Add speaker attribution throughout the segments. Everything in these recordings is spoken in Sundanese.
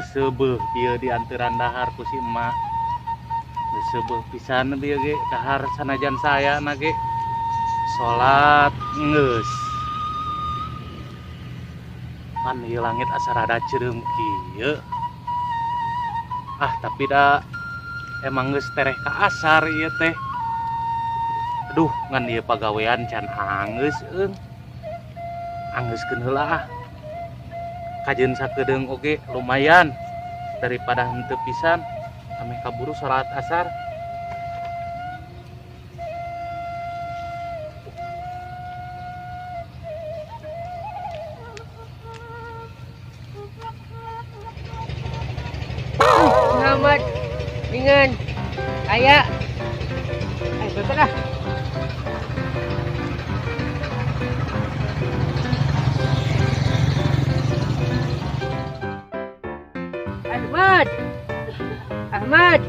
Speaker 1: Geus seubeuh ieu dianteran dahar ku si emak. Geus seubeuh pisan bieu ge dahar sanajan saya na ge. Salat geus. Pan ieu langit asa rada ceureum kieu. Ah, tapi da emang geus tereh ka asar ieu teh. Aduh, ngan ieu pagawean can anggeus eung. Anggeuskeun heula ah. Kajeun sakedeung oge lumayan daripada henteu pisan ameh kaburu salat asar.
Speaker 2: Selamat dengan ayah. Betul lah. Ahmad. Ahmad.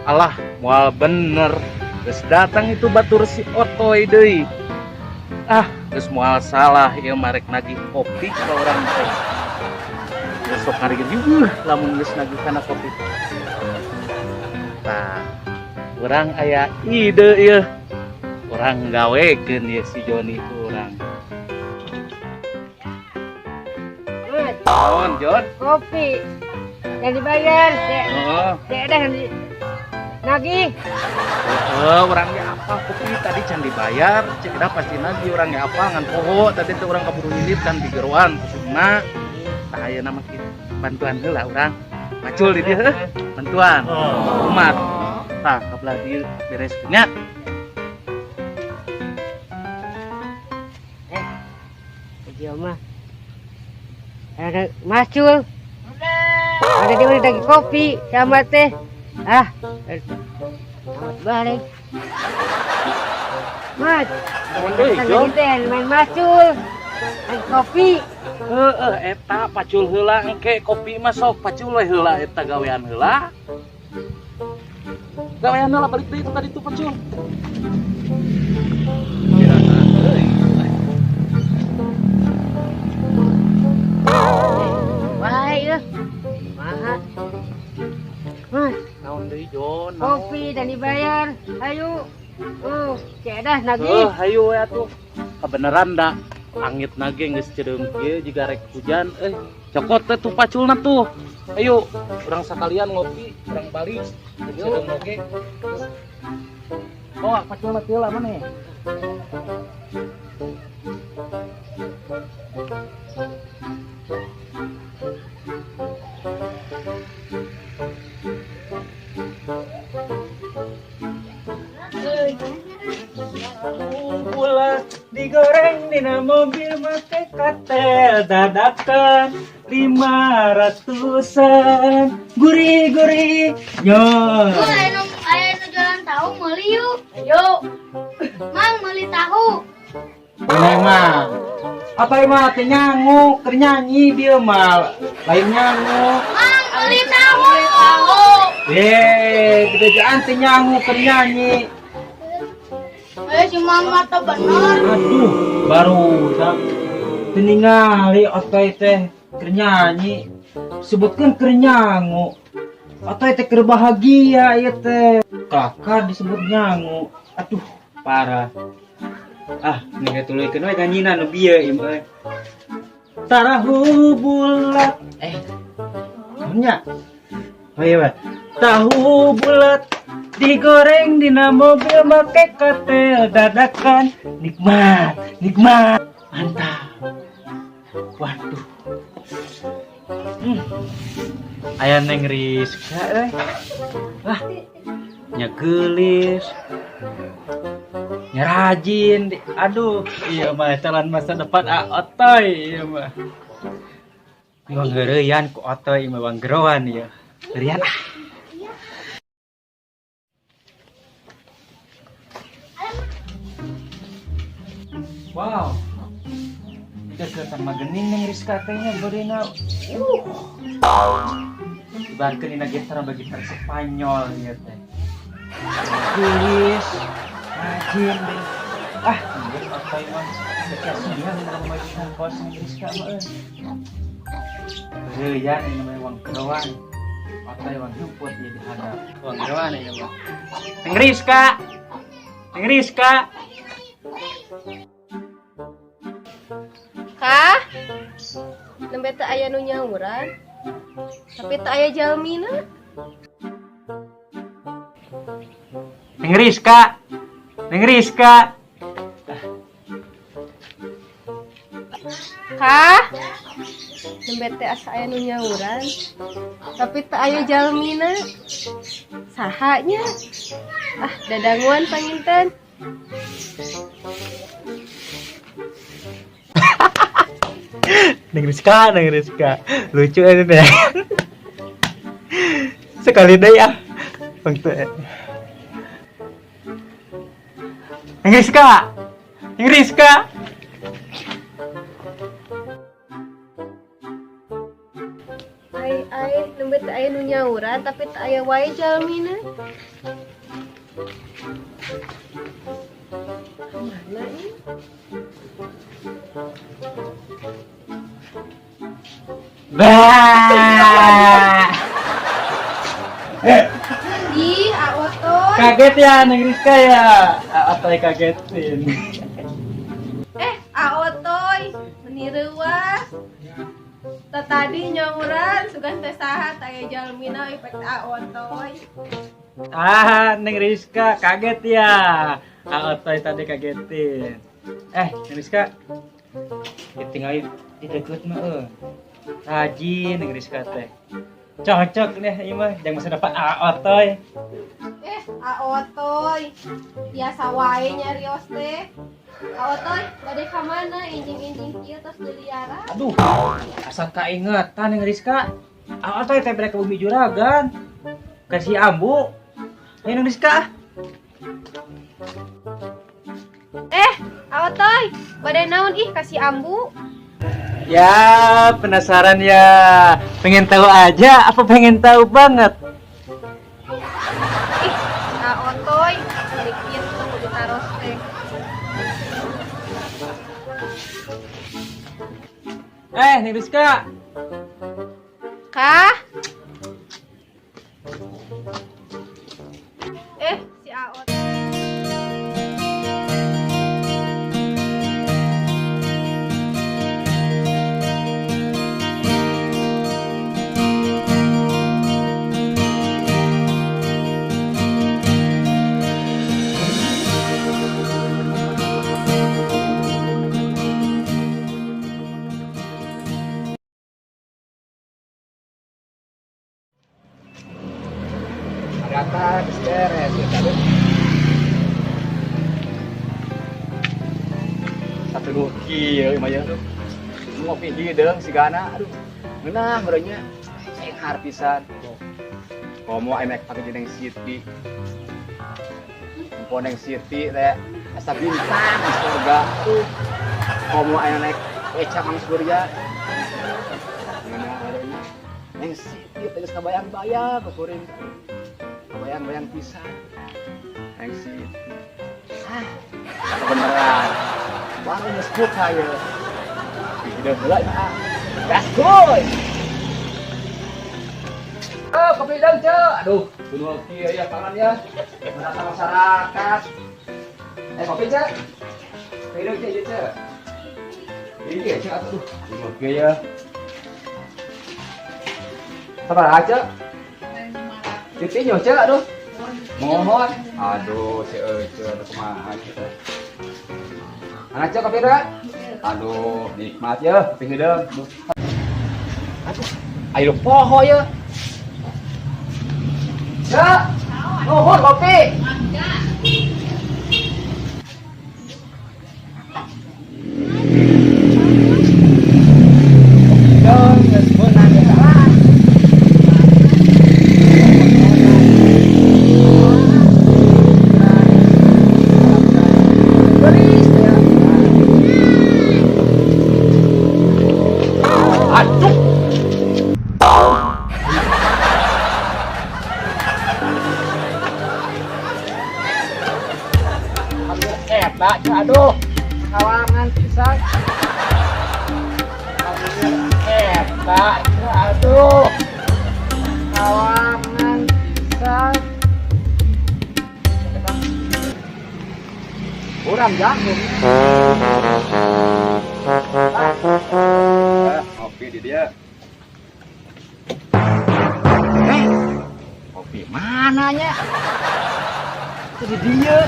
Speaker 1: Alah, moal bener. Geus datang itu batur si Otoy deui. Ah, geus moal salah ieu marek nagih kopi ka urang teh. Geus sok ngarigin lamun geus nagih kana kopi. Tah, urang aya ide ieu. Urang gawekeun ieu si Joni ku urang. Naon, Jon?
Speaker 2: Kopi. Yang dibayar, Dek.
Speaker 1: Heeh.
Speaker 2: Dek dah nagih.
Speaker 1: Heeh, urang ge apa kopi tadi can dibayar, cek dah pasti nagih urang ge apa ngan poho tadi teh urang kaburu nyilip kan digeroan kusuna. Tah ayeuna mah kitu. Bantuan heula urang. Macul di dieu heuh. Bantuan. Umat. Tah ka belah dieu bereskeun nya.
Speaker 2: Ieu mah. Ada macul. Ada di mana lagi kopi sama teh. Ah, selamat balik. Mas,
Speaker 1: Jon.
Speaker 2: teh main macul. Main kopi.
Speaker 1: Heeh, eta pacul heula engke kopi mah sok pacul we heula eta gawean heula. Gawean heula balik deui tadi tuh pacul.
Speaker 2: Wah, iya. Maha. Mas,
Speaker 1: Naon deui, Jon?
Speaker 2: Kopi dan dibayar. Ayo. Oh, cedah nagih.
Speaker 1: Heuh, hayu we atuh. Kabeneran da. Angit nage geus ceureum kieu jiga rek hujan euy. Cokot teh tuh paculna tuh. Ayo, urang sakalian ngopi, urang balik. Ceureum oge. Bawa paculna teh lah maneh.
Speaker 3: Bulat digoreng dina mobil make katel dadakan 500-an gurih-gurih nyor.
Speaker 4: Ayo nu jualan tahu meuli yuk. Ayo. Mang meuli tahu.
Speaker 3: Mana mah? Apa mah teh nyangu keur nyanyi dia mah lain nyangu.
Speaker 4: Mang meuli tahu.
Speaker 3: Gedejaan teh nyangu keur nyanyi.
Speaker 4: Si Mang mah teh bener.
Speaker 3: Aduh, baru dak teu ningali otoy teh keur nyanyi. Sebutkeun keur nyangu. Otoy teh keur bahagia ieu teh. Kelakar disebut nyangu. Aduh, parah. Ah, nih tuluykeun we nyanyina nu bieu ieu mah. Tarahu bulat. Naon nya? Oh iya, Pak. Tahu bulat digoreng dina mobil make katel dadakan nikmat, nikmat, mantap. Waduh. Aya Neng Rizka euy. Lah, nya geulis. Nya rajin. Aduh, iya mah calon masa depan a Otoy ieu mah. Wang heureuyan ku Otoy mah wang geroan ieu. Heureuyan ah. Wow. Deketan mah geuning Neng Rizka teh nya beurina. Ibaratkeun dina gitar bagi gitar Spanyol ieu teh. Geulis, rajin deh. Ah, geus Otoy. Otoy mah kasihan kalau mau kos Neng Rizka mah euy. Heuyan ini mah wang keroan. Otoy wang nyumput jadi hadap. Wang keroan ini mah. Neng Rizka. Neng Rizka.
Speaker 5: Kah? Nembe teu aya nu nyauran. Tapi teu aya jalmina.
Speaker 3: Neng Rizka. Neng Rizka.
Speaker 5: Kah? Nembe teh asa aya nu nyauran. Tapi teu aya jalmina. Saha nya? Ah, dadanguan panginten.
Speaker 3: Neng Rizka, Neng Rizka. Lucu ini deh. Sekali deh ya. Bang teh. Neng Rizka. Neng Rizka.
Speaker 5: Ai ai nembe teu aya nu nyauran tapi teu aya wae jalmina. Mana ini?
Speaker 3: Bah.
Speaker 5: Ih, Otoy.
Speaker 3: Kaget ya Neng Rizka ya. Otoy kagetin.
Speaker 5: Otoy, meni reuas. Tadi nyauran sugan teh saha teh aya jalmina ipek Otoy.
Speaker 3: Ah, Neng Rizka kaget ya. Otoy tadi kagetin. Neng Rizka. Ditinggalin di deket mah euy. Rajin Neng Rizka teh. Cocok nih ieu mah jangan masa depan Otoy.
Speaker 5: Otoy. Biasa wae nyarios teh. Otoy, bade ka mana injing-injing kieu tos diliara?
Speaker 3: Aduh, asa kaingetan Neng Rizka. Otoy teh bade ka bumi juragan. Kasih ambu. Ayo Neng Rizka.
Speaker 5: Otoy, bade naon ih kasih ambu?
Speaker 3: Ya, penasaran ya. Pengen tahu aja apa pengen tahu banget?
Speaker 5: Ih, Otoy, bade kitu kudu taros teh.
Speaker 3: Neng Rizka.
Speaker 5: Kah? Si Aot.
Speaker 6: Data geus beres ya tadi. Satu gokil ieu mah ya. Ngopi hideung sigana aduh. Ngeunah meureunnya sehat pisan. Komo aya naik pake jeung Siti. Empo Neng Siti teh asa bintang di surga. Komo aya naik becak Mang Surya. Ngeunah meureunnya. Neng Siti teh geus kabayang-bayang ku kuring. Bayang-bayang pisan. Neng Siti. Ah, kebeneran. Baru geus buka ye. Hideung heula ah. Gaskuy. Oh, kopi dong, Cek. Aduh, kudu kieu ya pangan ya. Merasa masyarakat. Kopi, Cek. Kopi dong, Cek, Cek. Ini ya, Cek, aduh. Kudu kieu ya. Sabar aja. Titiknya, Cek, aduh. Mohon. Aduh, si Ece, aduh kumaha kieu. Anak Cek kopi dah. Aduh, nikmat ya, kopi hideung. Aduh, ayo poho ya. Cek, nuhun kopi. Dong, geus meunang ya. Beris ya. Aduh. Eta, aduh. Kawangan pisan. Eta, aduh. Kawangan pisan. Kurang jagung. Ngopi di dia. Kopi mananya? Itu di dia.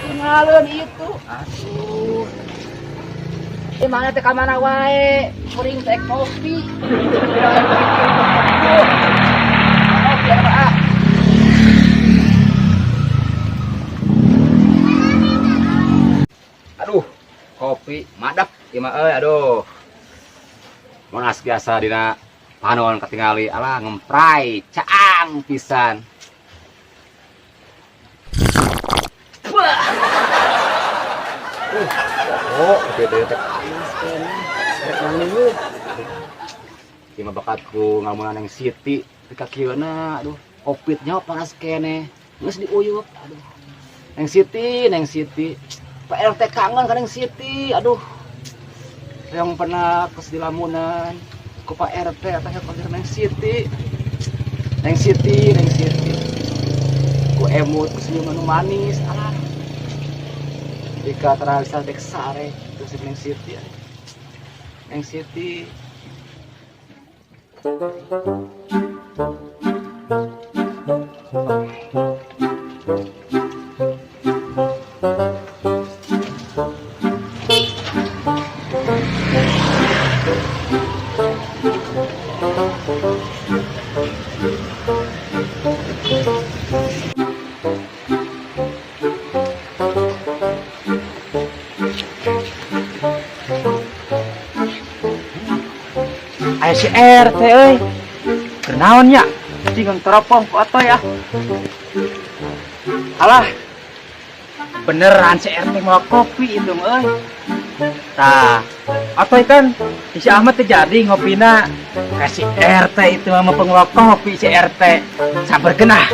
Speaker 6: Tinggalin itu. Aduh. Di mana teh ka mana wae? Kuring teh kopi. Kopi apa ah? Aduh, kopi madap ieu mah euy, aduh. Monas biasa dina panon katingali alah ngemprai caang pisan. Oh, beda teh panas keneh. Rek nangis. Ieu mah bakatku ngamunan yang Siti di kakieuna, aduh, kopitnya panas keneh. Geus diuyup, aduh. Neng Siti, Neng Siti. Pak RT kangen ka Neng Siti, aduh. Yang pernah kes di lamunan ku Pak RT atau panggil Neng Siti. Neng Siti, Neng Siti. Ku emut ku senyuman nu manis, alah. Jika terasa dek sare terus Neng Siti. Neng Siti.
Speaker 3: Aya si RT euy. Kenaon nya? Cing teropong ku atoy ah. Alah. Beneran si RT mau kopi itu euy. Tah, atoy kan si Ahmad teh jadi ngopina. Ka si RT itu mah penguak kopi si RT. Sabar genah.